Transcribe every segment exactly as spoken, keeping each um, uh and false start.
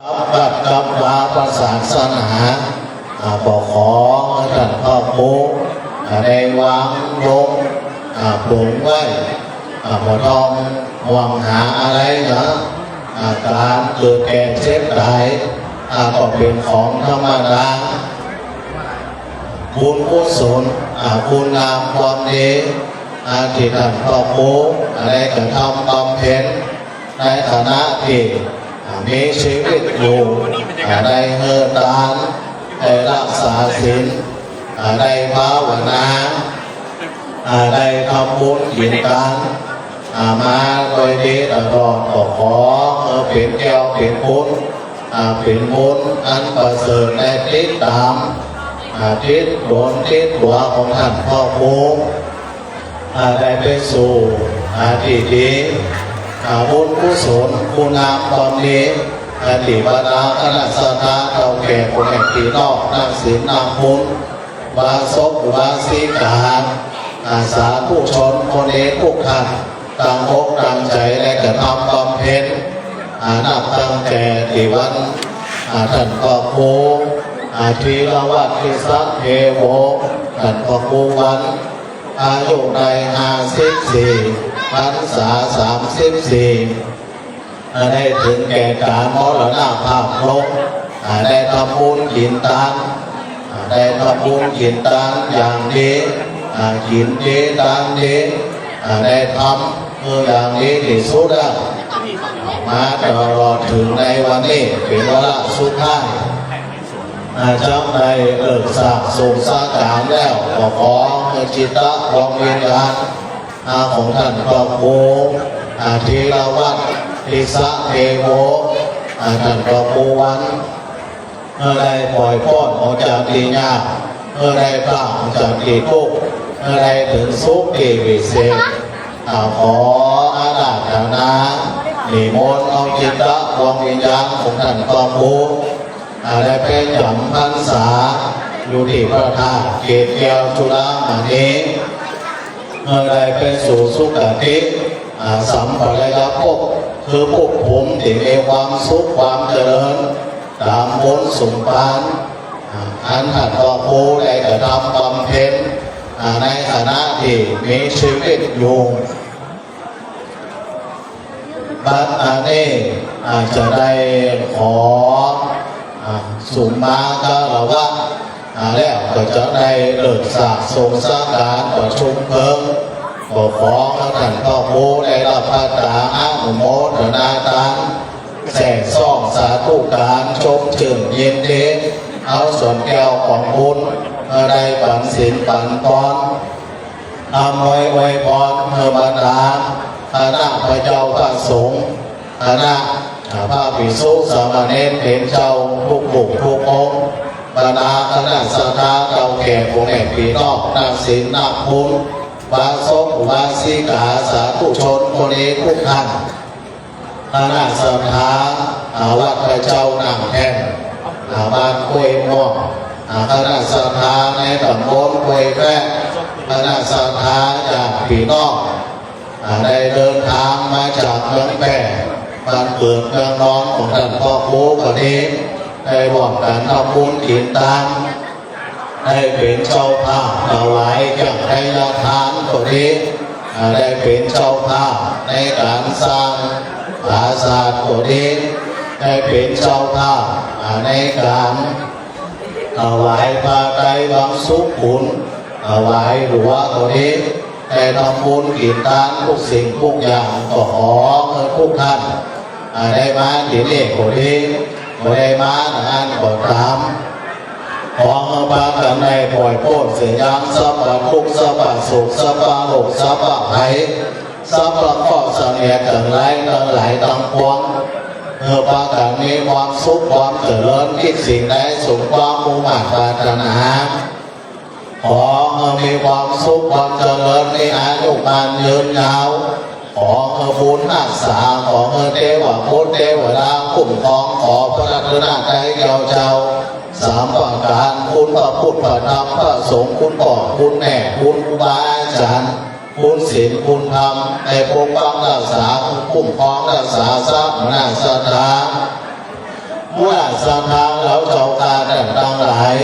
กับวัดกับวาพระศาสนา อ่า ก็ขอให้ต้านพระครู อ่า ได้วางลง อ่า ปลงไว้ อ่า บ่ต้องห่วงหาอะไรนะ อ่า ก๋านเกิดแก่เจ็บต๋าย อ่า ก็เป๋นของธรรมดา บุญกุศล อ่า คุณงามความดี อ่า ตี้ต้านพระครู อ่า ได้กระทำบำเพ็ญ ในขณะตี้ อ่า มีชีวิตอยู่ อ่า ได้หื้อตาน ได้รักษาศีล อ่า ได้ภาวนา อ่า ได้ทำบุญกิ๋นตาน อ่า มาโดยดีตลอด ก็ขอหื้อเป๋นแก้วเป๋นปุน อ่า เป๋นบุญอันประเสริฐ ได้ติดต๋าม อ่า ติดต๋นติดตั๋วของต้านพระครู อ่า ได้ไปสู่ อ่า ตี้ดี อ่า บุญกุศล คุณงามความดี อ่า ตี้บรรดาคณะศรัทธาเฒ่าแก่พ่อแม่พี่น้อง นักศีลนักบุญ อุบาสกอุบาสิกา อ่า สาธุชนคนดีกู้ต้าน ตั้งอกตั้งใจ๋ได้กระทำบำเพ็ญ อ่า นับตั้งแต่ตี้วัน อ่า ต้านพระครู อ่า ธีรวัตร ติสสะเทโว ต้านพระครูวัน อายุได้ห้าสิบสี่ พรรษาสามสิบสี่ อ่า ได้เถิงแก่ก๋านมรณภาพลง อ่า ได้ทำบุญกิ๋นตาน อ่า ได้ทำบุญกิ๋นตานอย่างดี อ่า กิ๋นดีตานดี อ่า ได้ทำ เออ อย่างดีตี้สุดแล้ว มาตลอดเถิงในวันนี้ เป๋นวาระสุดท้าย อ่า จักได้เลิกซากโศกซากานแล้ว ก็ขอหื้อจิตดวงวิญญาณ อ่า ของต้านพระครู อ่า ธีรวัตร ติสสะเทโว อ่า ต้านพระครูวัน หื้อได้ป่อยป๊นออกจากตี้ยาก หื้อได้ปราศจากตี้ตุ๊กข์ หื้อได้เถิงสุขตี้วิเศษ อ่า ขออาราธนา นิมนต์เอาจิตดวงวิญญาณของต้านพระครู อ่า ได้ไปจ๋ำพรรษา อยู่ตี้พระธาตุเกศแก้วจุฬามณี หื้อได้ไปสู่สุคติ อ่า สัมปรายภพ คือภพภูมิตี้มีความสุขความเจริญ ต๋ามบุญสมภาร อ่า อันต้านพระครูได้กระทำบำเพ็ญ อ่า ในขณะตี้มีชีวิตอยู่ บัดนี้ อ่า จะได้ขอ อ่า สุมาคารวะ อ่า แล้วก็จะได้เลิกซากโศกซากานประชุมเพลิง ก็ขอต้านพระครูได้รับภัตตาอนุโมทนาตาน แส่ส่องสาธุการ ชมจื้นยินดี เอาส่วนแก้วของบุญ หื้อได้ปันศีลปันพร อำนวยอวยพรหื้อบรรดาคณะพระเจ้าพระสงฆ์ คณะพระภิกษุสามเณรเถรเจ้ากู้กู้องค์ บรรดาคณะศรัทธาเฒ่าแก่พ่อแม่พี่น้อง นักศีลนักบุญ อุบาสกอุบาสิกา สาธุชนคนดีกู้ต้าน คณะศรัทธา อ่า วัดพระเจ้านั่งแท่น อ่า บ้านกล้วยม่วง อ่า คณะศรัทธาในต๋ำบลกล้วยแพะ คณะศรัทธาญาติพี่น้อง อ่า ได้เดินตางมาจากเมืองแพร่ บ้านเกิดเมืองนอนของต้านพระครูก็ดี ได้ร่วมกั๋นทำบุญกิ๋นตาน ได้เป๋นเจ้าภาพถวายเครื่องไทยทานก็ดี อ่า ได้เป๋นเจ้าภาพในก๋านสร้างปราสาทก็ดี ได้เป๋นเจ้าภาพ อ่า ในก๋านถวายผ้าไตรบังสุกุล ถวายตั๋วก็ดี ได้ทำบุญกิ๋นตานกู้สิ่งกู้อย่าง ก็ขอหื้อกู้ต้าน อ่า ได้มาตี้นี่ก็ดี บ่ได้มาอันก็ต๋าม ขอหื้อปากั๋นได้ป่อยป๊นเสียยางสัพพะตุ๊กข์ สัพพะโศก สัพพะโรค สัพพะภัย สัพพะเคราะห์เสนียดจัญไรตังหลายตังปวง หื้อปากั๋นมีความสุขความเจริญ คิดสิ่งใดสมความมุ่งมาดปรารถนา ขอหื้อมีความสุขความเจริญ มีอายุมั่นยืนยาว ขอหื้อบุญฮักษา ขอหื้อเตวะบุตรเตวดาคุ้มครอง ขอพระรัตนตรัยแก้วเจ้าสามประก๋าน คุณพระพุทธพระธรรมพระสงฆ์ คุณป้อคุณแม่ คุณครูบาอาจ๋ารย์ คุณศีลคุณธรรม ได้ปกปักฮักษา คุ้มครองฮักษาสมณะศรัทธา เมื่อศรัทธาเหล่าเจ้าข้าท่านตังหลาย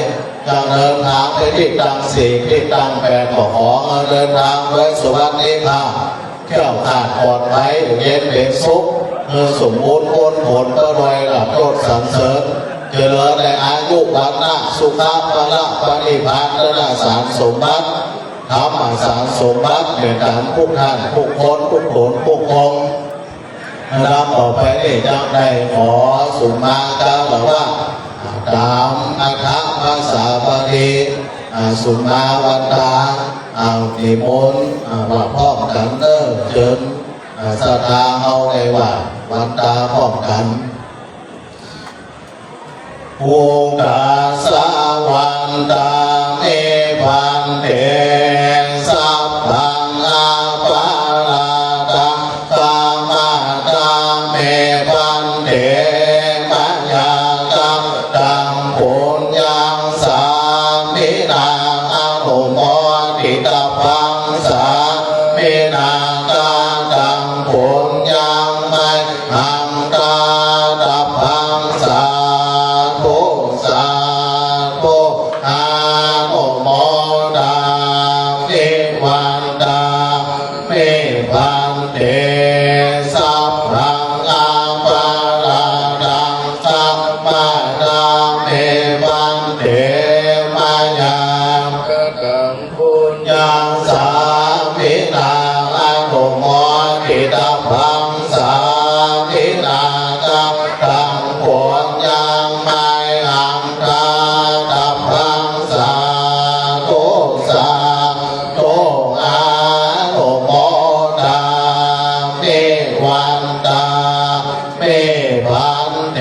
จะเดินตางไปตี้ตังสี่ตี้ตังแปด ก็ขอเฮาเดินตางโดยสุวัสดิภาพ แคล้วคลาดปลอดภัย เย็นเป๋นสุข หื้อสมบูรณ์ผล ผลประโยชน์ ลาภยศสรรเสริญ เจริญในอายุ วรรณะ สุขะ พละ ปริภาณธนสารสมบัติ ธรรมสารสมบัติ แก่กั๋นทุกท่านทุกคน ทุกต๋นทุกองค์ ลำดับต่อไปนี้จะได้ขอสุมาคารวะ ต๋ามอัฏฐภาษาบาลี อ่า สุมาวันตา อ่า นิมนต์ อ่า ว่าพร้อมกั๋นเน่อ เจิญ อ่า ศรัทธาเฮาได้ว่าวันตาพร้อมกั๋น โอฆาสะวันตาเม ภันเต สัพพัง อปาราธัง ขมาตาเม ภันเต มะยัง กะตัง ปุญญัง สามิณัง อนุโมทิตาภัง สามิณัง กะตัง ปุญญัง มะยัง กะตาภัง สาธุ สาธุ อนุโมทามิ วันตาเม ภันเต สัพพัง อปาราธัง ขมาตาเม ภันเต มะยัง กะตัง ปุญญัง สามิณัง อนุโมทิตาภัง สามิณัง กะตัง ปุญญัง มะยัง กะตาภัง สาธุ สาธุ อนุโมทามิ วันตาเม ภันเต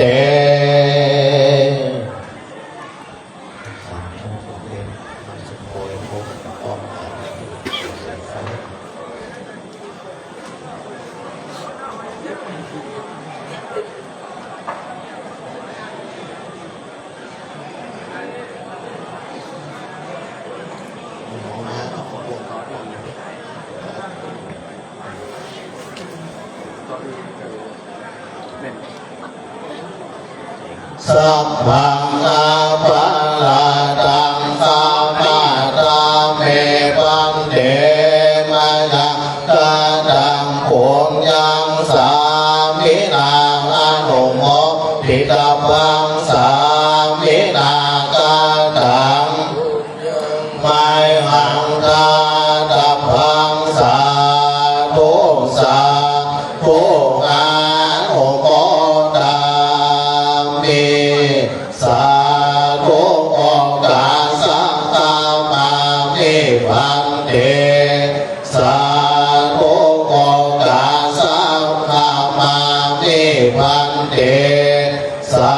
สัพพัง อปาราธัง ขมาตาเม ภันเต มะยัง กะตัง ปุญญัง สามิณัง อนุโมทิตาภัง สามิณัง กะตัง มะยัง กะตาภัง สาธุ สาธุ อนุโมทามิ สาธุ โอฆาสะ ขมามิ ภันเต สาธุ โอฆาสะ ขมามิ ภันเต สา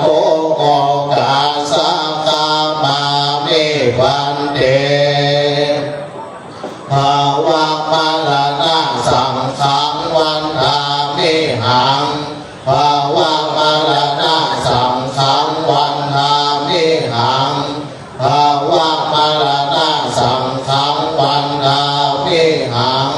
ธุ โอฆาสะ ขมามิ ภันเต ภวะมรณะสังขัง วันทามิหัง ภวะมรณะสังขัง วันทามิหัง ภวะมรณะสังขัง วันทามิหัง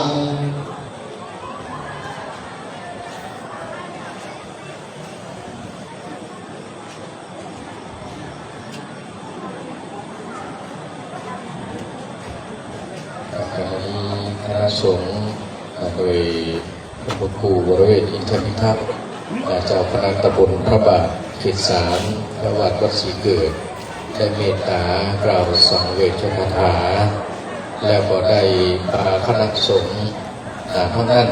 ขณะนี้คณะสงฆ์ โดยพระครูวรเวช อินทนิทัศน์ เจ้าคณะตำบลพระบาท เขตสาม และวัด วัดศรีเกิด ได้เมตตากล่าวสังเวชคาถา แล้วก็ได้พาคณะสงฆ์ อ่า เท่านั้น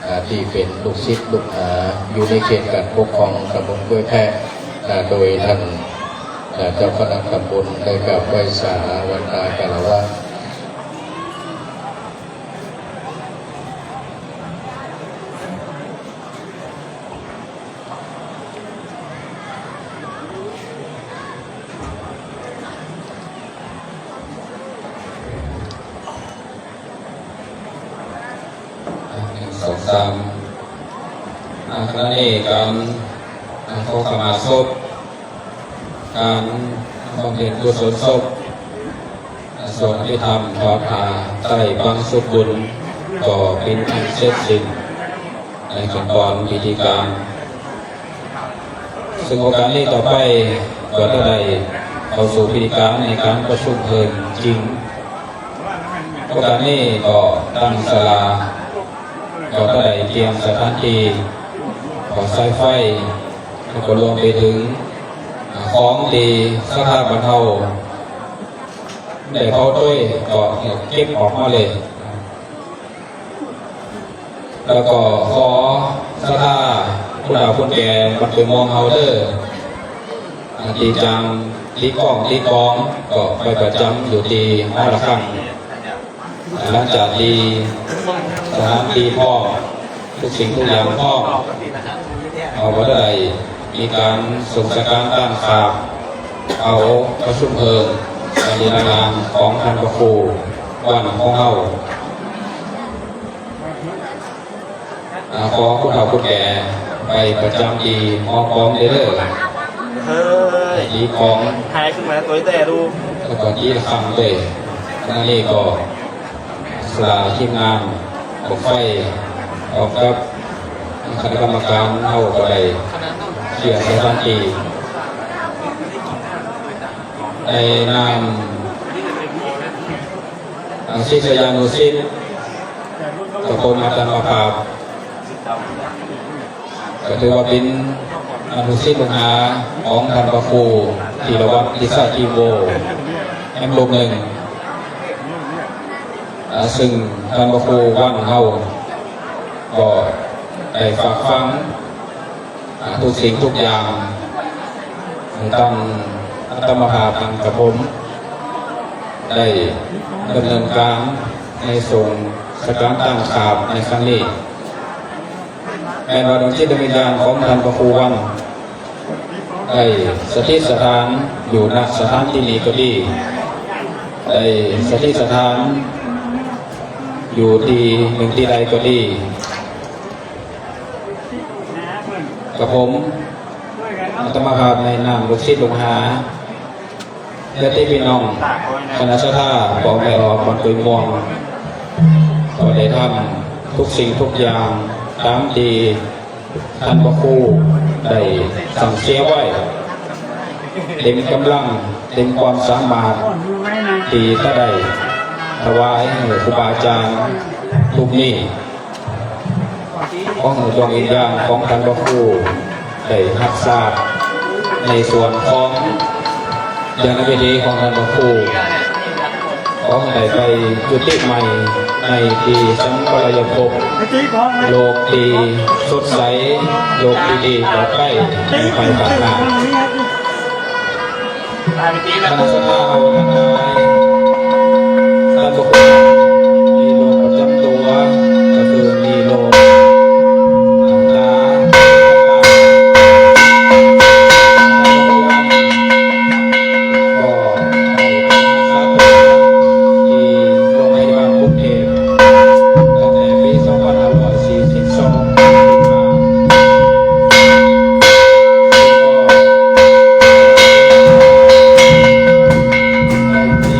อ่า ตี้เป๋นลูกศิษย์ลูกหาอยู่ในเขตก๋านปกครองตำบลกล้วยแพะ อ่า โดยต้าน อ่า เจ้าคณะตำบลได้กราบไหว้สาวันตาคารวะ หนึ่ง สอง สาม อ่า ขณะนี้ก๋าน อ่า ขอขมาศพ ก๋านบำเพ็ญกุศลศพ สวดอภิธรรม ถอดผ้าไตรบังสุกุล ก็เป๋นอันเสร็จสิ้นในขั้นตอนพิธีก๋าน ซึ่งโอกาสนี้ต่อไปก็จะได้เข้าสู่พิธีการในการประชุมเพิงจริง โอกาสนี้ก็ตั้งศาลา ก็จะได้เตรียมสถานตี้ ก็สายไฟ แล้วก็รวมไปเถิง อ่า ของตี้ศรัทธาบ้านเฮาได้เผาตวย ก็เก็บออกมาเลย แล้วก็ขอศรัทธาผู้เฒ่าผู้แก่บ้านกล้วยม่วงเฮาเด้อ อ่า ตี้จ้างตี๋ก้องตี๋กอง ก็ไปประจ๋ำอยู่ตี้หอระฆัง หลังจากตี้สถานตี้พร้อม กู้สิ่งกู้อย่างพร้อม เฮาก็ได้มีก๋านส่งสการต้านขาบ เอาประชุมเพิง กั๋นตี้หน้าของต้านพระครูวัณของเฮา อ่า ขอผู้เฒ่าผู้แก่ไปประจ๋ำตี้หอกองเด้อ เฮ้ย ตี๋กอง หายขึ้นมาตวยแต๊ลูก แล้วก็ตี๋ระฆังตวย ขณะนี้ก็ ศรัทธาทีมงาน ก็ไปพร้อมกับคณะกรรมก๋านเฮาก็ได้เคลียร์สถานตี้ ในนาม อ่า ศิษยานุศิษย์ กระผมอาตมาภาพ ก็ถือว่าเป๋นอนุศิษย์ลูกหาของต้านพระครูธีรวัฒน์ ติสสะธีโว แหมรูปนึ่ง อ่า ซึ่งต้านพระครูวัณเฮาก็ได้ฝากฝัง อ่า กู้สิ่งกู้อย่าง ตังอาตมาภาพตังกระผม ได้ดำเนินก๋านในส่งสการต้านขาบในครั้งนี้ แม่นว่าดวงจิตดวงวิญญาณของต้านพระครูวัณ ได้สถิตสถานอยู่ ณ สถานตี้นี้ก็ดี ได้สถิตสถานอยู่ตี้นึ่งตี้ใดก็ดี กระผมอาตมาภาพในนามลูกศิษย์ลูกหา ญาติพี่น้อง คณะศรัทธา ป้อแม่ออกบ้านกล้วยม่วง ก็ได้ทำกู้สิ่งกู้อย่างต๋ามตี้ต้านพระครูได้สั่งเสียไว้ เต๋มก๋ำลัง เต๋มความสามารถ ตี้จะได้ถวายหื้อครูบาอาจ๋ารย์รูปนี้ ขอหื้อดวงวิญญาณของต้านพระครูได้ฮับทราบในส่วนของยานวิธีของต้านพระครู ขอหื้อได้ไปจุติใหม่ในตี้สัมปรายภพ โลกตี้สดใส โลกตี้ดีต่อไปในภายภาคหน้า คณะศรัทธาเฮาตังหลาย ต้านพระครูมีโรคประจ๋ำตั๋ว ก็คือมีโรคตา ก็ได้ไปรักษาตั๋วตี้โรงพยาบาลกรุงเทพฯ ตั้งแต่ปี๋สองพันห้าร้อยสี่สิบสอง มา ได้มี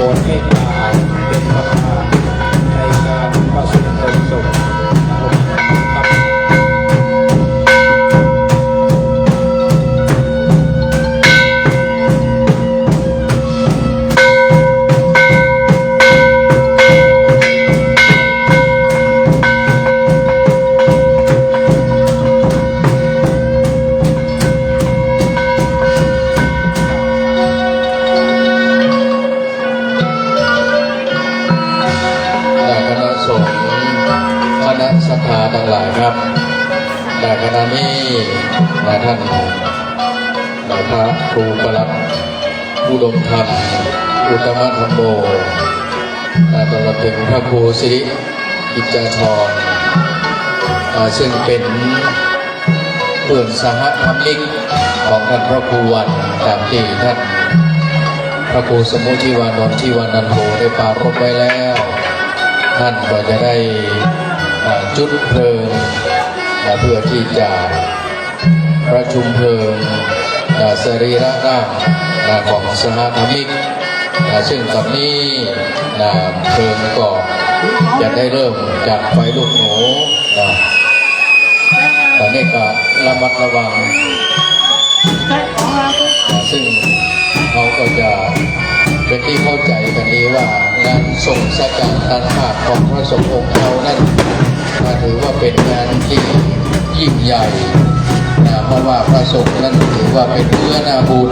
โปรดเมตตาเป็นประธานในการประชุมเพลิงศพ และคณะสงฆ์ คณะศรัทธาตังหลายครับ และขณะนี้ และท่าน และพระครูปลัดอุดมธรรม อุตตมธัมโม และตลอดถึงพระครูสิริกิจจาธร อ่า ซึ่งเป๋น เปื้อนสหธรรมิกของท่านพระครูวัน ต๋ามตี้ท่านพระครูสมุทิวานนท์ ทิวานันโท ได้ปรารภไว้แล้ว ท่านก็จะได้ อ่า จุดเพลิง อ่า เพื่อตี้จะประชุมเพลิง อ่า สรีระร่าง อ่า ของสหธรรมิก อ่า ซึ่งต๋อนนี้ อ่า เพลิงก็จะได้เริ่มจากไฟลูกหนู อ่า ต๋อนนี้ก็ระมัดระวัง อ่า ซึ่งเฮาก็จะเป๋นตี้เข้าใจ๋กั๋นดีว่างานส่งสังฆทานของพระสงฆ์องค์เฮานั้น อ่า ถือว่าเป๋นงานตี้ยิ่งใหญ่ นะ เพราะว่าพระสงฆ์นั้นถือว่าเป๋นเนื้อนาบุญ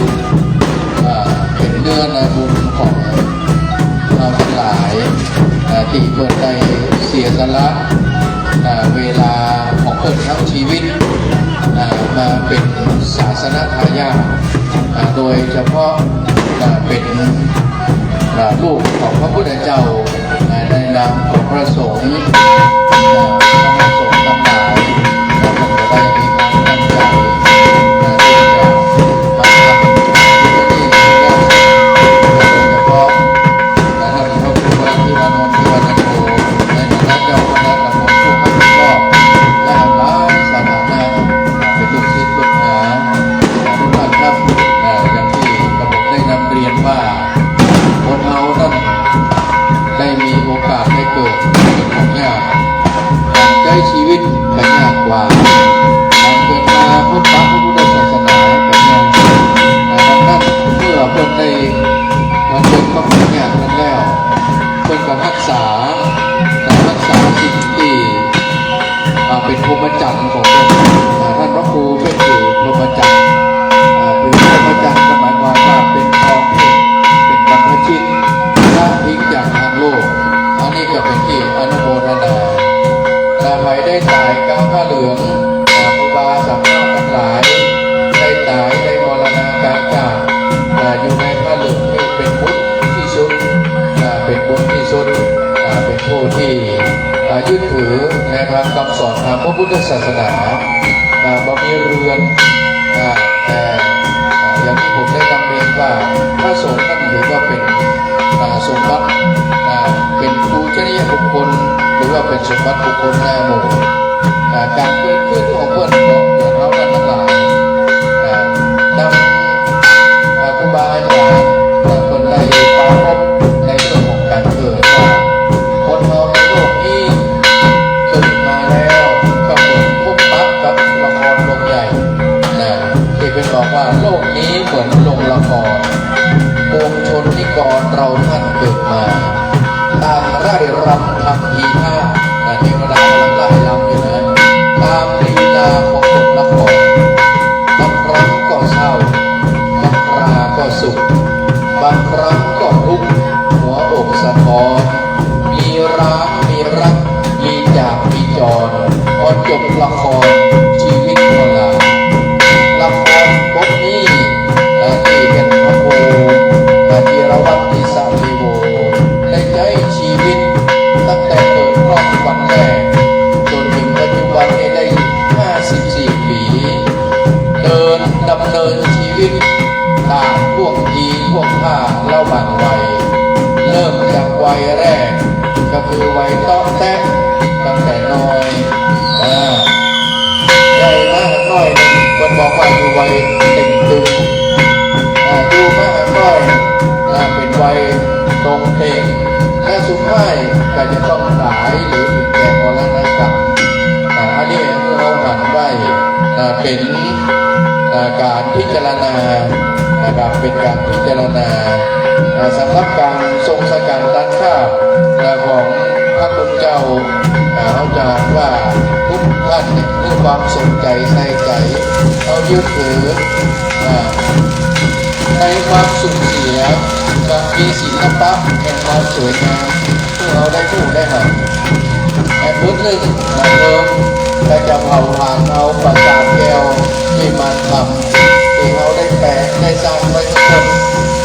อ่า เป๋นเนื้อนาบุญของเฮาตังหลาย อ่า ตี้เปิ้นได้เสียสละ อ่า เวลาของเปิ้นทั้งชีวิต อ่า มาเป๋นศาสนทายาท อ่า โดยเฉพาะ อ่า เป๋น อ่า ลูกของพระพุทธเจ้า อ่า ในนามของพระสงฆ์ อ่า คณะสงฆ์ตังหลาย ก็ได้มีความตั้งใจ๋ อ่า ตี้จะมาทำพิธีนี้ โดยเฉพาะ อ่า ท่านพระครูวรัตน์ ทิวานนท์ ทิวานันโท ในฐานะเจ้าคณะตำบลผู้รับผิดชอบ และหลายสถานะ เป๋นลูกศิษย์ลูกหา อ่า ทุกท่านครับ อ่า อย่างตี้กระผมได้นำเรียนว่า คนเฮานั้นได้มีโอกาสได้เกิดเป๋นของยาก ก๋านใจ๊ชีวิตก็ยากกว่า ก๋านเกิดมาพบปะพระพุทธศาสนาก็ยาก ดังนั้นเมื่อเปิ้นได้มาเจิญกับของยากนั้นแล้ว เปิ้นก็ฮักษา รักษาสิ่งตี้ อ่า เป๋นพรหมจรรย์ของเปิ้น อ่า ท่านพระครูเป๋นถือพรหมจรรย์ อ่า ถือพรหมจรรย์ก็หมายความว่าเป๋นครองเพศ เป๋นบรรพชิต ละทิ้งจากทางโลก อันนี้ก็เป๋นตี้อนุโมทนา ถ้าใผได้ต๋ายกลางผ้าเหลือง อ่า ครูบาสังฆะตังหลาย ได้ต๋ายได้มรณาการจาก อ่า อยู่ในผ้าเหลืองนี่เป๋นบุญตี้สุด อ่า เป๋นบุญตี้สุด อ่า เป๋นผู้ตี้ อ่า ยึดถือแนวทางคำสอนทางพระพุทธศาสนา อ่า บ่มีเฮือน อ่า แต่ อ่า อย่างตี้ผมได้นำเรียนว่า พระสงฆ์นั้นถือว่าเป๋น อ่า สมบัติ อ่า เป๋นปูชนียบุคคล หรือว่าเป๋นสมบัติบุคคลห้าหมู่ อ่า ก๋านเกิดขึ้นของเปิ้นของเฮาตังหลาย อ่า ดัง อ่า ครูบาอาจ๋ารย์ อ่า เปิ้นได้ปรารภในเรื่องของก๋านเกิดว่า คนเฮาในโลกนี้เกิดมาแล้วก็เหมือนพบปะกับละครโรงใหญ่ นะ ตี้เปิ้นบอกว่าโลกนี้เหมือนโรงละคร ปวงชนนิกรเราท่านเกิดมา ต่างร่ายรำทำทีท่า นะ เทวดากำลังร่ายรำอยู่นะ ตามลีลาของบทละคร บางครั้งก็เศร้า บางคราก็สุข บางครั้งก็ทุกข์ หัวอกสะท้อน มีร้างมีรัก มีจากมีจร พอจบละครชีวิตก็ลา ละครบทนี้ เอ่อ ตี้ท่านพระครู เอ่อ ธีรวัตร อิสะเทโว ได้ใจ๊ชีวิตตั้งแต่เกิดคลอดวันแรก จ๋นเถิงปัจจุบันนี้ได้ห้าสิบสี่ปี๋ เดินดำเนินชีวิตต๋ามท่วงทีท่วงท่าระหว่างวัย เริ่มจากวัยแรก ก็คือวัยเต๊าะแต๊ะตั้งแต่น้อย อ่า ใหญ่มาหางน้อย เปิ้นบอกว่าอยู่วัยเต่งตึง อ่า อยู่มาหางน้อย อ่า เป๋นวัยโต องค์เพลง และสุดท้ายก็จะต้องขายหรือเปลี่ยนแปลงมรณกรรม อ่า อันนี้คือเฮาหันไว้ อ่า เป๋น อ่า ก๋านพิจารณานะครับ เป๋นก๋านพิจารณา อ่า สำหรับก๋านทรงสักการะตานคาบ อ่า ของพระคุณเจ้า อ่า เฮาจะว่าทุกท่านเนี่ย ด้วยความสนใจ๋ใส่ใจ๋ เฮายึดถือ อ่า ในความสูญเสีย จะมีศิลปะแห่งความสวยงาม ตี้เฮาได้ฮู้ได้หัน และบทหนึ่ง นะโยม ก็จะเผาผลาญเอาปราสาทแก้ววิมานธรรม ตี้เฮาได้แป๋งได้สร้างไว้หื้อเปิ้น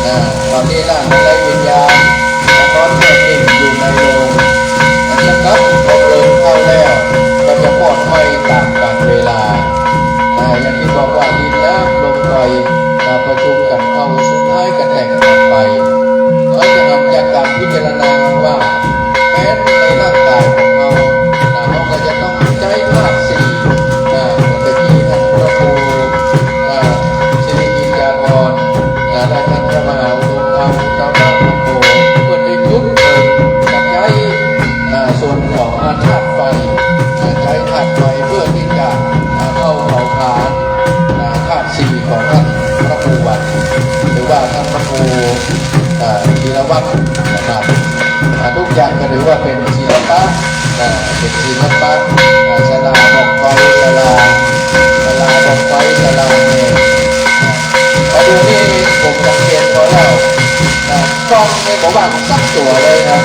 นะ ต๋อนนี้ร่างได้วิญญาณ นอนแน่นิ่งอยู่ในโลง อันนี้ครับ พอเพลิงเผาแล้ว ก็จะมอดไหม้ต๋ามกาลเวลา นะ อย่างตี้บอกว่าดินน้ำลมไฟ มาประชุมกั๋นเข้า สุดท้ายก็แตกดับไป เฮาจะหันจากก๋านพิจารณาว่า แม้ในร่างก๋ายของเฮา นะ เฮาก็จะต้องใจ๊ธาตุสี่ นะ เหมือนตี้ท่านพระครู นะ สิริกิญญากร นะ และท่านพระมหาอุดมธรรม อุตตมะธรรมโม เปิ้นได้จุดเปิงจะใจ๊ นะ ส่วนของธาตุไฟ นะ ใจ๊ธาตุไฟเพื่อตี้จะ นะ เข้าเผาผลาญ นะ ธาตุสี่ของท่านพระครูวัด หรือว่าท่านพระครู อ่า ธีรวัฒน์นะครับ อ่า ทุกอย่างก็ถือว่าเป๋นศิลปะ อ่า เป๋นศิลปะ อ่า สลาดอกไฟ สลา สลาดอกไฟ สลาแห่ อ่า มาดูนี่ผมสังเกตพอแล้ว อ่า กล้องนี่บ่ว่างสักตั๋วเลยนะ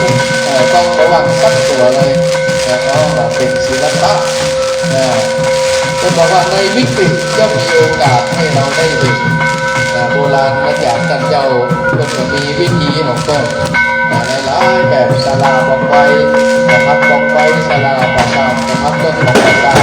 เอ่อ กล้องบ่ว่างสักตั๋วเลย อ่า เพราะว่าเป๋นศิลปะ อ่า เปิ้นบอกว่าในวิกฤตย่อมมีโอกาสหื้อเฮาได้เห็น อ่า โบราณอาจ๋ารย์ต้านเจ้าเปิ้นก็มีวิธีของเปิ้น อ่า หลายๆ แบบ สลาดอกไฟ ประทับดอกไฟ สลาปราสาท ประทับต้นของปราสาท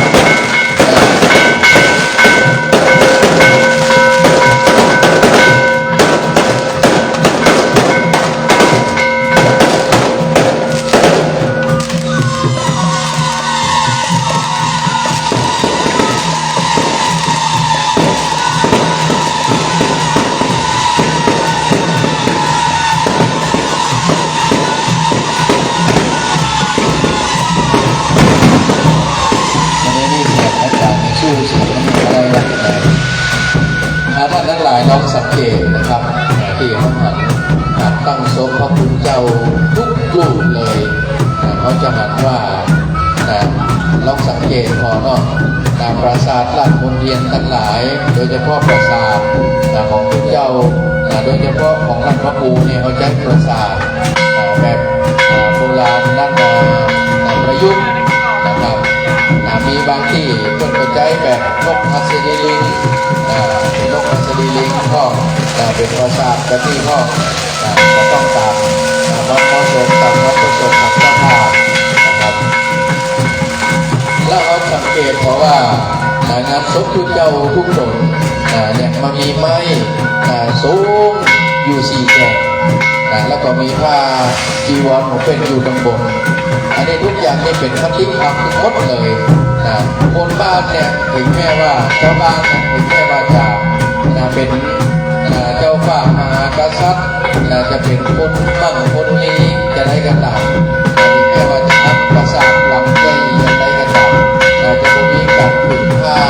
อ่า อันนี้เสียงอาจ๋ารย์ในชื่อเสียงอะไรนะ อ่า ต้านตังหลายลองสังเกตนะครับ ตี้เฮาหัน หันตั้งศพพระคุณเจ้ากู้รูปเลย อ่า เฮาจะหันว่า อ่า ลองสังเกตผ่อเนาะ อ่า ปราสาทลาดมนเทียนตังหลาย โดยเฉพาะปราสาท อ่า ของคุณเจ้า อ่า โดยเฉพาะของต้านพระครูเนี่ย เฮาใจ๊ปราสาท อ่า แบบ อ่า โบราณล้านนา อ่า ประยุกต์นะครับ อ่า มีบางตี้เปิ้นก็ใจ๊แบบนกหัสดีลิง อ่า เป๋นนกหัสดีลิงพ่อง อ่า เป๋นปราสาทแบบนี้พ่อง อ่า ก็ต้องต๋าม อ่า ความเหมาะสม ต๋ามความประสงค์ของเจ้าภาพนะครับ แล้วเฮาสังเกตผ่อว่า อ่า งานศพคุณเจ้ากู้ต๋น อ่า เนี่ยมันมีไม้ อ่า สูงอยู่สี่แฉก อ่า แล้วก็มีผ้าจีวรของเปิ้นอยู่ตังบน อันนี้ทุกอย่างนี่เป๋นคติธรรมทั้งหมดเลย อ่า คนบ้านเนี่ย เถิงแม้ว่า เจ้าบ้านเนี่ย เถิงแม้ว่าจะ อ่า เป๋น อ่า เจ้าฟ้ามหากษัตริย์ อ่า จะเป๋นคนมั่งคนมี จะใดก็ต๋าม อ่า เถิงแม้ว่าจะตั้งปราสาทหลังใหญ่ จะใดก็ต๋าม อ่า จะบ่มีก๋านผึ่งผ้า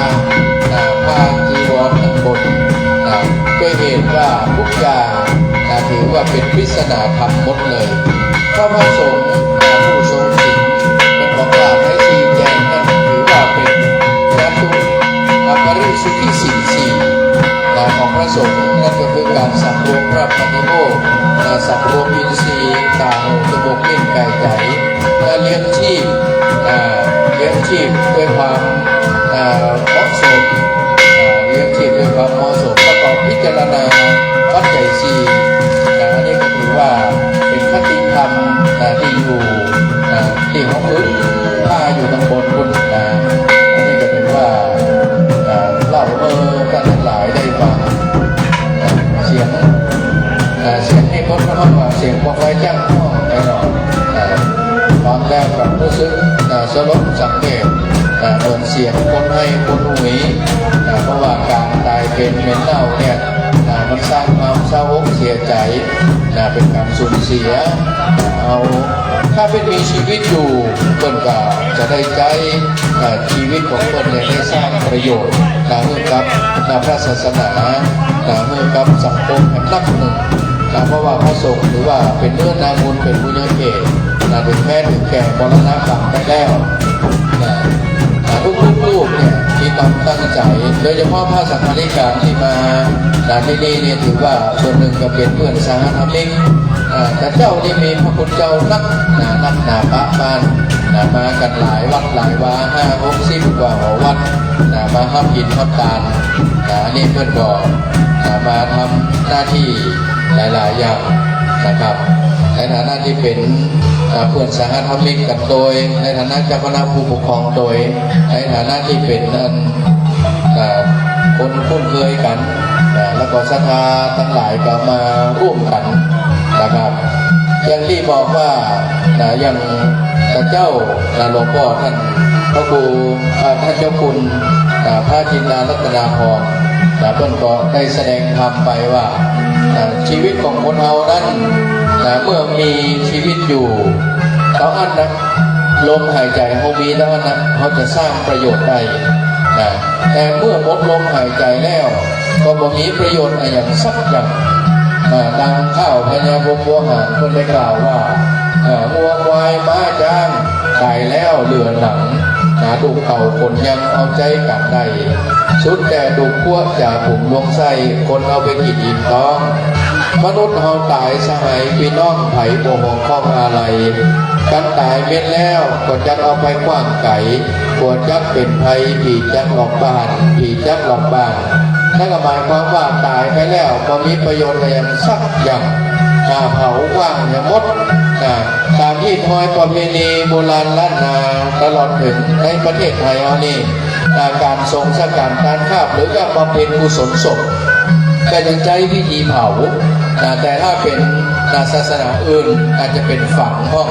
อ่า ผ้าจีวรตังบน อ่า ด้วยเหตุว่าทุกอย่าง อ่า ถือว่าเป๋นปริศนาธรรมหมดเลย พระประสงค์ อ่า ผู้ทรงศีล เปิ้นบอกว่าในสี่แฉกนั้นถือว่าเป๋นจตุ อ่า ปริสุทธิศีลสี่ อ่า ของพระสงฆ์ นั่นก็คือก๋านสำรวมพระปฏิโมกข์ อ่า สำรวมอินทรีย์ ต๋า หู จมูก ลิ้น ก๋าย ใจ๋ และเลี้ยงชีพ อ่า เลี้ยงชีพด้วยความ อ่า เหมาะสม อ่า เลี้ยงชีพด้วยความเหมาะสม ประกอบพิจารณาปัจจัยสี่ อ่า อันนี้ก็ถือว่าเป๋นคติธรรม อ่า ตี้อยู่ อ่า ตี้เฮาผึ่งผ้าอยู่ตังบนปู้น อ่า อันนี้ก็ถือว่า อ่า เล่าหื้อต้านตังหลายได้ฟัง อ่า เสียง อ่า เสียงนี่เปิ้นก็ฮ้องว่าเสียงบ่อไฟจ้างฮ้องไปเนาะ อ่า ฟังแล้วก็ฮู้สึก อ่า สลดสังเวช อ่า เหมือนเสียงคนไห้คนหุย อ่า เพราะว่าก๋านต๋ายเป๋นเหม็นเน่าเนี่ย อ่า มันสร้างความ เศร้าอกเสียใจ๋ นะ เป๋นก๋านสูญเสีย เอา ถ้าเปิ้นมีจีวิตอยู่ เปิ้นก็จะได้ใจ๊ เอ่อ จีวิตของเปิ้นเนี่ย ได้สร้างประโยชน์ นะ หื้อกับ นะ พระศาสนา นะ หื้อกับสังคมแหมนักนึ่ง นะ เพราะว่าพระสงฆ์ถือว่าเป๋นเนื้อนาบุญ เป๋นบุญญาเขต นะ เถิงแม้เถิงแก่มรณภาพไปแล้ว นะ นะ ทุกๆ รูปเนี่ย มีความตั้งใจ๋ โดยเฉพาะพระสังฆาธิการตี้มา นะ ตี้นี่เนี่ย ถือว่าส่วนนึ่งก็เป๋นเปื้อนสหธรรมิก อ่า แต่เจ้านี่มีพระคุณเจ้านัก นะ นักหนาปะปาน นะ มากั๋นหลายวัดหลายวา ห้าหกสิบกว่าหอวัด นะ มาฮับกิ๋นฮับตาน นะ อันนี้เปิ้นก็ นะ มาทำหน้าตี้หลายๆ อย่างนะครับ ในฐานะตี้เป๋น อ่า เปื้อนสหธรรมิกกั๋นโตย ในฐานะเจ้าคณะผู้ปกครองโตย ในฐานะตี้เป๋นอัน อ่า คนคุ้นเคยกั๋น นะ แล้วก็ศรัทธาตังหลายก็มาร่วมกั๋นนะครับ อย่างตี้บอกว่า นะ อย่างพระเจ้า นะ หลวงป้อต้านพระครู อ่า ต้านเจ้าคุณ อ่า พระจินดารัตนาภรณ์ นะ เปิ้นก็ได้แสดงธรรมไปว่า อ่า จีวิตของคนเฮานั้น นะ เมื่อมีจีวิตอยู่ เต้าอั้นนะ ลมหายใจ๋เฮามีเต้าอั้นนะ เฮาจะสร้างประโยชน์ได้ นะ แต่เมื่อหมดลมหายใจ๋แล้ว ก็บ่มีประโยชน์อะหยังสักอย่าง อ่า ดังข้าวพญาพรหมโวหารเปิ้นได้กล่าวว่า อ่า งัวควายม้าจ๊างต๋ายแล้วเหลือหนัง หาลูกเต้าคนยังเอาใจ๊กั๋นได้ สุดแต่ลูกพัวจ่าฝูงลวงไส้ คนเอาไปกิ๋นอิ่มต๊อง มนุษย์เฮาต๋ายสหายปี้น้อง ใผบ่ห่วงข้องอาลัย กั๋นต๋ายเม็ดแล้วก็จักเอาไปขว้างไก๋ กั๋วจักเป๋นภัย ผีจักหลอกบ้าน ผีจักหลอกบ้าน นั่นก็หมายความว่าต๋ายไปแล้วบ่มีประโยชน์อะหยังสักอย่าง อ่า เผาขว้างเหียหมด อ่า ต๋ามฮีตฮอยประเพณีโบราณล้านนา ตลอดเถิงในประเทศไทยเฮานี่ อ่า ก๋านสงฆ์สังฆทานคาบ หรือก็บำเพ็ญกุศลศพ ก็ยังใจ๊วิธีเผา อ่า แต่ถ้าเป๋น อ่า ศาสนาอื่นอาจจะเป๋นฝังพ่อง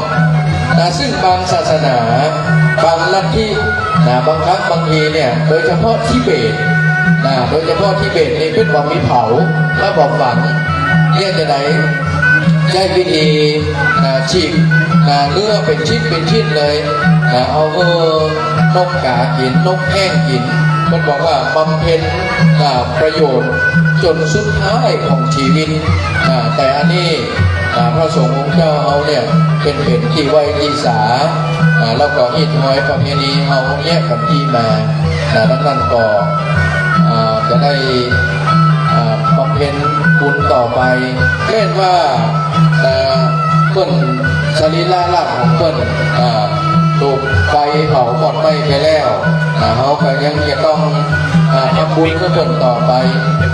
อ่า ซึ่งบางศาสนา บางลัทธิ นะ บางครั้งบางทีเนี่ย โดยเฉพาะทิเบต นะ โดยเฉพาะทิเบตนี่เปิ้นบ่มีเผา แล้วบ่ฝัง เนี่ยจะได้ใจ๊วิธี นะ ฉีก นะ เนื้อเป๋นชิ้นเป๋นชิ้นเลย นะ เอาหื้อนกก๋ากิ๋น นกแอ้งกิ๋น เปิ้นบอกว่าบำเพ็ญ นะ ประโยชน์จ๋นสุดท้ายของจีวิต นะ แต่อันนี้ อ่า พระสงฆ์องค์เจ้าเฮาเนี่ย เป๋น เป๋นตี้ไหว้ตี้สา อ่า แล้วก็ฮีตฮอยประเพณีเฮาเนี่ยกั๋นตี้มา นะ ดังนั้นก็ อ่า จะได้ อ่า บำเพ็ญบุญต่อไป แม้นว่า อ่า เปิ้น สรีระร่างของเปิ้น อ่า ถูกไฟเผามอดไหม้ไปแล้ว อ่า เฮาก็ยังจะต้อง อ่า ทำบุญหื้อเปิ้นต่อไป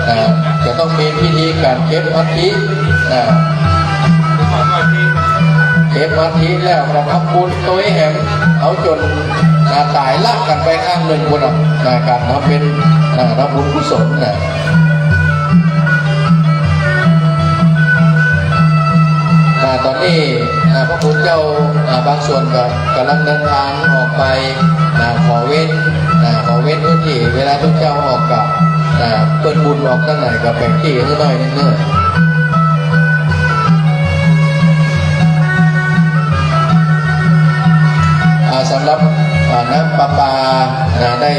อ่า จะต้องมีพิธีก๋านเก็บอัฐิ อ่า เก็บอัฐิแล้วก็ทำบุญโตยแหม เอาจ๋น อ่า ต๋ายละกั๋นไปข้างนึ่งปู้นน่ะ อ่า ก๋านทำเป๋น อ่า ทำบุญกุศลน่ะ อ่า ต๋อนนี้ อ่า พระคุณเจ้า อ่า บางส่วนก็ก่ำลังเดินทางออกไป อ่า ขอเว้น อ่า ขอเว้นพื้นตี้ เวลาตุ๊กเจ้าออกก็ อ่า เปิ้นบุญออกตังไหนก็แบ่งตี้หื้อหน้อยนึ่งเน่อ อ่า สำหรับ อ่า น้ำประปา นะ ได้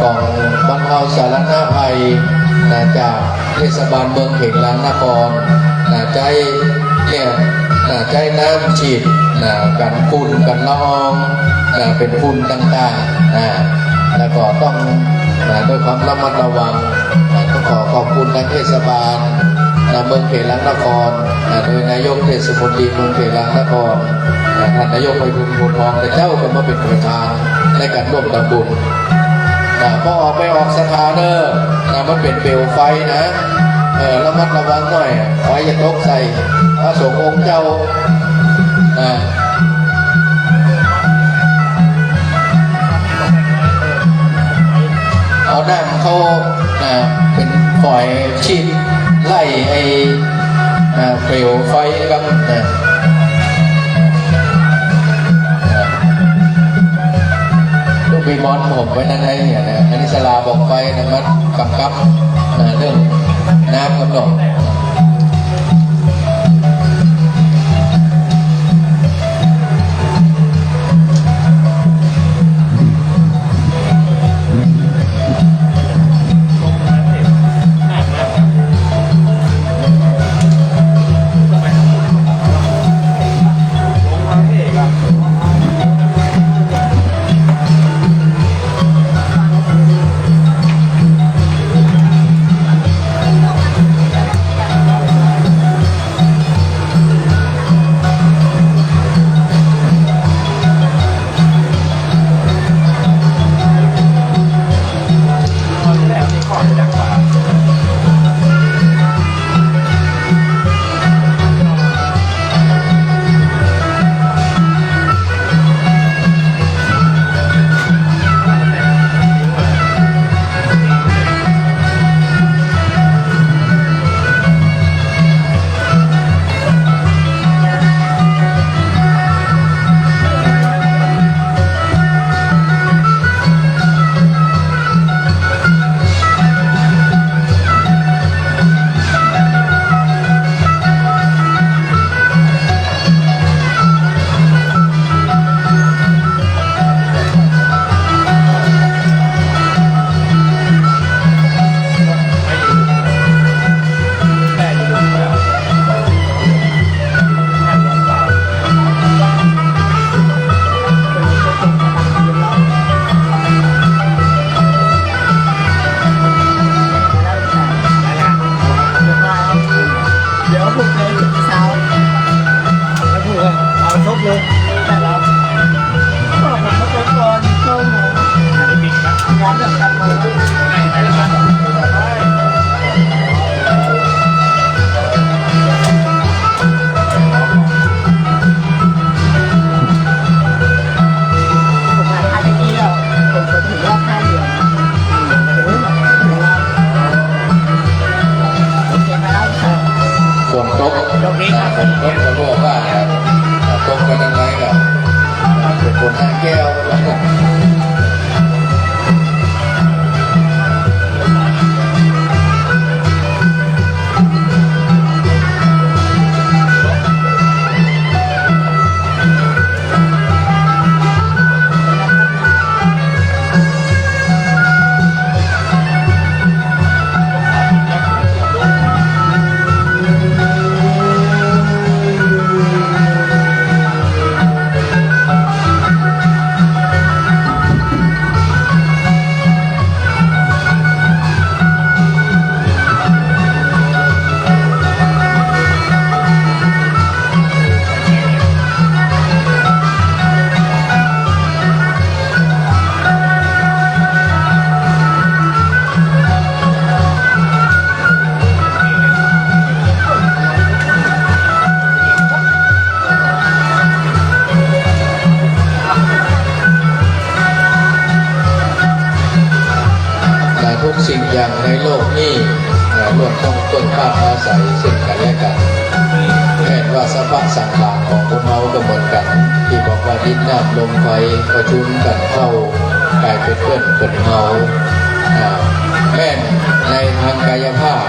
ของบรรเทาสาธารณภัย นะ จากเทศบาลเมืองเขลางนคร นะ ใจ๊ เนี่ย นะ ใจ๊น้ำฉีด นะ กั๋นฝุ่นกั๋นละออง นะ เป๋นฝุ่นต่างๆ นะ แล้วก็ต้อง นะ ด้วยความระมัดระวัง นะ ต้องขอขอบคุณทางเทศบาล นะ เมืองเขลางนคร นะ โดยนายกเทศมนตรีเมืองเขลางนคร นะ ท่านนายกไพบูลย์ โพธิ์ทอง แต่เจ้าก็มาเป๋นประธานในก๋านร่วมทำบุญ นะ พอออกไปออกศรัทธาเน่อ นะ มันเป๋นเปลวไฟนะ เออ ระมัดระวังหน่อย ไฟจะตกใส่พระสงฆ์องค์เจ้า นะ เอาน้ำเข้า อ่า เป๋นฝอยฉีดไล่ไอ้ อ่า เปลวไฟครับ อ่า อ่า ลูกพี่มอนผมไว้นั่นให้เนี่ยนะ อันนี้สลาบอกไฟนะ มันกำกับ อ่า เรื่องน้ำกำหนด เฮาก็เหมือนกั๋น ตี้บอกว่าดินน้ำลมไฟประชุมกั๋นเข้า ก๋ายเป๋นเปิ้นเป๋นเฮา อ่า แม่นในตางกายภาพ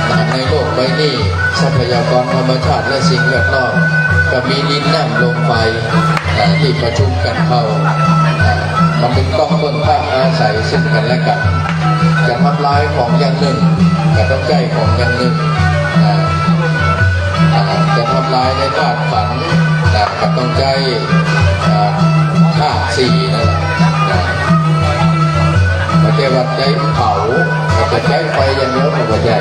อ่า ในโลกใบนี้ ทรัพยากรธรรมชาติและสิ่งแวดล้อม ก็มีดินน้ำลมไฟ อ่า ตี้ประชุมกั๋นเข้า อ่า มันเป๋นต้องเปิ้งพาอาศัยซึ่งกั๋นและกั๋น จะทำลายของอย่างนึ่ง ก็ต้องใจ๊ของอย่างนึ่ง อ่า อ่า จะทำลายในธาตุขันธ์ อ่า ก็ต้องใจ๊ อ่า ธาตุสี่นั่นแหละ อ่า บ่ใจ้ว่าใจ๊เผา ก็จะใจ๊ไฟอย่างเดียวก็บ่ใจ้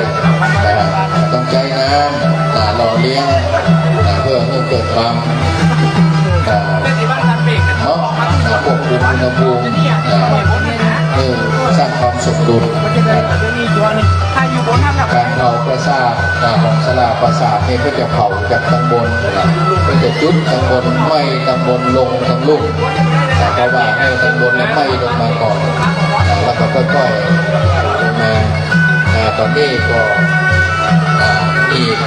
อ่า ก็ต้องใจ๊น้ำ อ่า หล่อเลี้ยง อ่า เพื่อหื้อเกิดความ อ่า เนาะ อ่า ควบคุมอุณหภูมิ อ่า เออ สร้างความสมดุล ก๋านเผาประสาท อ่า ของสลาประสาทนี่ก็จะเผาจากตังบน ก็จะจุดตังบน ไหม้ตังบนลงตังลุ่ม อ่า เพราะว่าไหม้ตังบนแล้วไหม้ลงมาก่อน อ่า แล้วก็ค่อยๆ ลงมา อ่า ต๋อนนี้ก็ อ่า อีก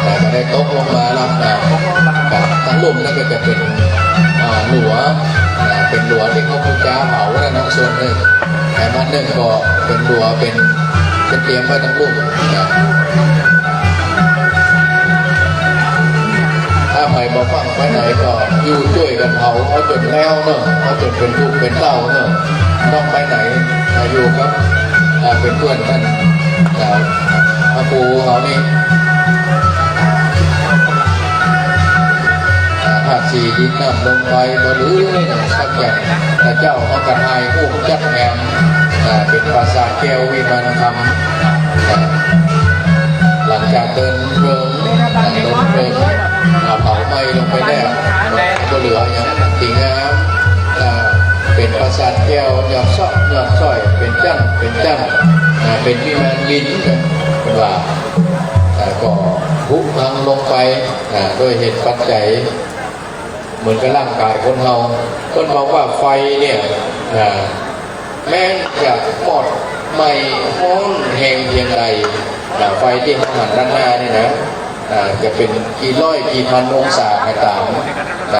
อ่า ก็ได้ตกลงมาแล้ว อ่า ครับ ตังลุ่มนั่นก็จะเป๋น อ่า หลัว อ่า เป๋นหลัวตี้เขาปู๋จาเผานั่นนะ ส่วนนึ่ง แต่มันนึ่งก็เป๋นหลัว เป๋น เป๋นเตรียมไว้ตังลุ่ม อ่า ถ้าใผบ่ฟั่งไปไหนก็อยู่จ้วยกั๋นเผา เอาจ๋นแล้วเนาะ เอาจ๋นเป๋นลูกเป๋นเต้าเนาะ ต้องไปไหน อ่า อยู่กับ อ่า เป๋นเปื้อนกั๋น อ่า พระครูเขานี่ อ่า ธาตุสี่ดินน้ำลมไฟบ่เหลือสักอย่าง พระเจ้าเขาก็หายฮูปจัดแหม อ่า เป๋นปราสาทแก้ววิมานคำ อ่า หลังจากเดินเพลิง อ่า เดินเพลิง อ่า เผาไหม้ลงไปแล้ว บ่เหลือหยังตี้งาม อ่า เป๋นปราสาทแก้วยอดซอกยอดซ้อย เป๋นจั๊น เป๋นจั๊น อ่า เป๋นวิมานบิน เปิ้นว่า อ่า ก็ผุพังลงไป อ่า โดยเหตุปัจจัย เหมือนกับร่างก๋ายคนเฮา เปิ้นบอกว่าไฟเนี่ย อ่า แม้จะมอดไหม้ฮ้อนแฮงเพียงใด อ่า ไฟตี้เฮาหันด้านหน้านี่นะ อ่า จะเป๋นกี่ร้อยกี่พันองศาก็ต๋าม